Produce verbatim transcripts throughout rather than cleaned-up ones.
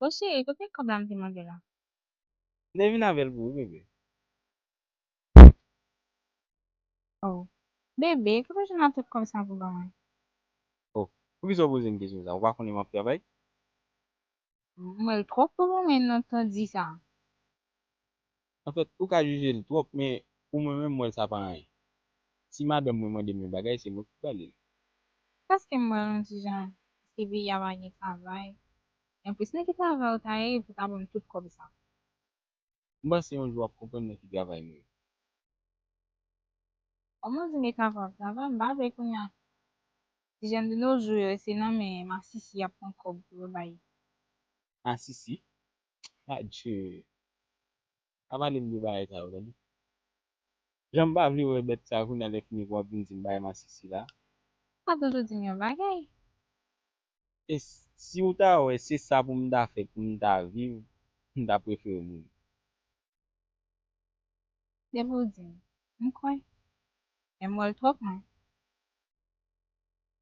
O cheri, kote kòb la m te mande w la? M te vin avè l pou ou, bebe. Oh. Bebe, kote w jwenn tout kòb sa pou ban mwen? Oh, poukisa w poze m kesyon sa? Ou pa konnen m ap travay? M wè l twòp pou mwen nan tan di sa. Anfèt, ou ka jije l twòp, men pou mwen menm, m wè l sa pa anyen. Si madanm mwen mande m yon bagay, se mwen ki pou ba li l. Paske m wè l yon ti jan, se peyi a pa gen travay. Anplis, nan ki travay ou ta ye pou ta ban m tout kòb sa? M panse yon jou w ap konprann nan ki travay m ye. Kòman w di m e travay w ap travay, m pa vle kounye a. Ti jèn de nos jours yo, se nan men masisi y ap pran kòb pou yo bay. Masisi? Adje. Pa pale m de bagay sa yo, tande. Jan m pa vle wè bèt sa kounye a lè fini pou w ap vin di m bagay masisi la. Pa toujou di m yon bagay. E si w ta wè se sa pou m ta fè, pou m ta viv, m ta prefere mouri. Depi w di m, m kwè. Men m wè l twòp mwen.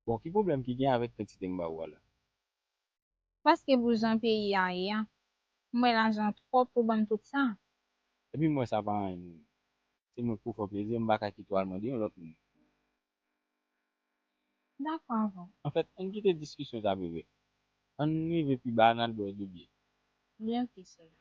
Bon, ki pwoblèm ki gen avèk kantite m ba ou a la? Paske pou jan peyi a ye a, m wè lajan twòp pou ban m tout sa. Epi m wè sa pa anyen non. Se mwen k pou fè w plezi, m pa ka kite w al mande yon lòt moun. Dakò avè w. Anfèt, ann kite diskisyon sa, bebe. Ann rive pi ba, ann al bwè de bye. Byen, ok, cheri.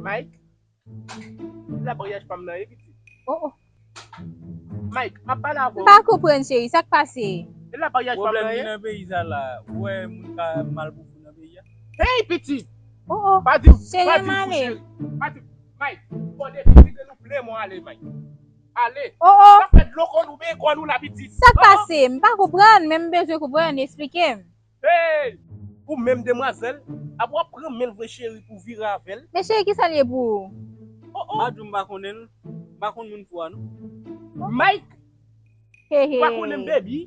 Mike, la maryaj pa m nan ye pitit. Oh, oh. Mike, m ap pale avè w. M pa konprann, cheri, sa k pase? E la maryaj pa m nan ye. Pwoblèm ki nan peyi sa la, ou wè moun ka mal pou fou nan peyi a? Hey, pitit! Oh, oh. Pa di, cheri, pa di m ale. Pa di, Mike, bon, depi nou ple mwen ale, Mike. Ale. Oh, oh. Sa fè dlo kò nou, men kò nou la, pitit. Sa k pase? M pa konprann, men m bezwen konprann, esplike m. Hey! Ou menm demwazèl, ap w ap pran men l vre cheri pou vire avè l. Men cheri, kisa l ye pou ou? Oh, oh. M pa di w m pa konnen l, m pa konn moun fou a non. Mike! He, he. Ou pa konnen m, baby?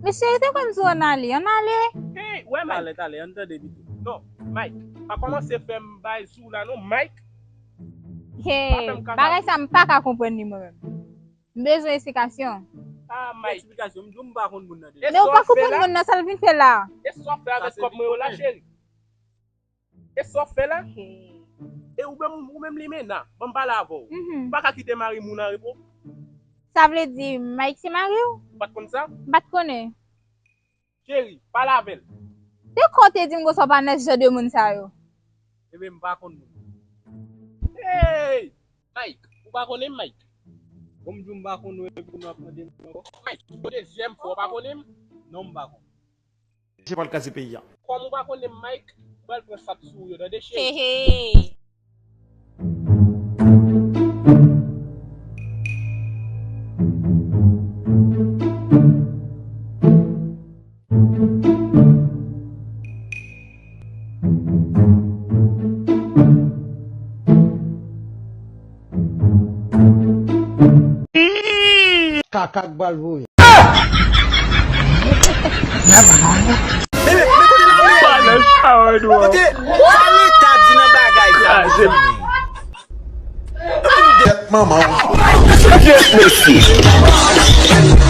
Men cheri, te konn di w ann ale, ann ale. Hey, wè, Mike. Talè, talè, ann tande pito. Non, Mike, pa kòmanse fè m bay sou w la non, Mike. He, bagay sa m pa ka konprann li mwen menm. M bezwen esplikasyon. Ah, Mike. Esplikasyon, m di w m pa konn moun nan deja. Men ou pa konprann moun nan, sa l vin fè la? E sa w fè avèk kòb mwen yo la, cheri? E sa w fè la? E ou menm, ou menm limena, ban m pale avè w. Ou pa ka kite mari moun an repo? Sa vle di Mike se mari w? Ou pa t konn sa? M pa t konnen. Cheri, pale avè l. De kò w te di m konsa w pa nan jan de moun sa yo? Ebyen, m pa konn moun. Hey! Mike, ou pa konnen m, Mike? Bon, m di w m pa konn ou epi nou ap mande m ankò. Mike, yon dezyèm fwa, ou pa konnen m? Non, m pa konn. Se pral kraze peyi a. Kòm ou pa konnen m, Mike, m pral pran sa k sou ou yo, tande, cheri? He, he. Kaka k pral voye. Kote sa leta di nan bagay sa, mezanmi? Manman w.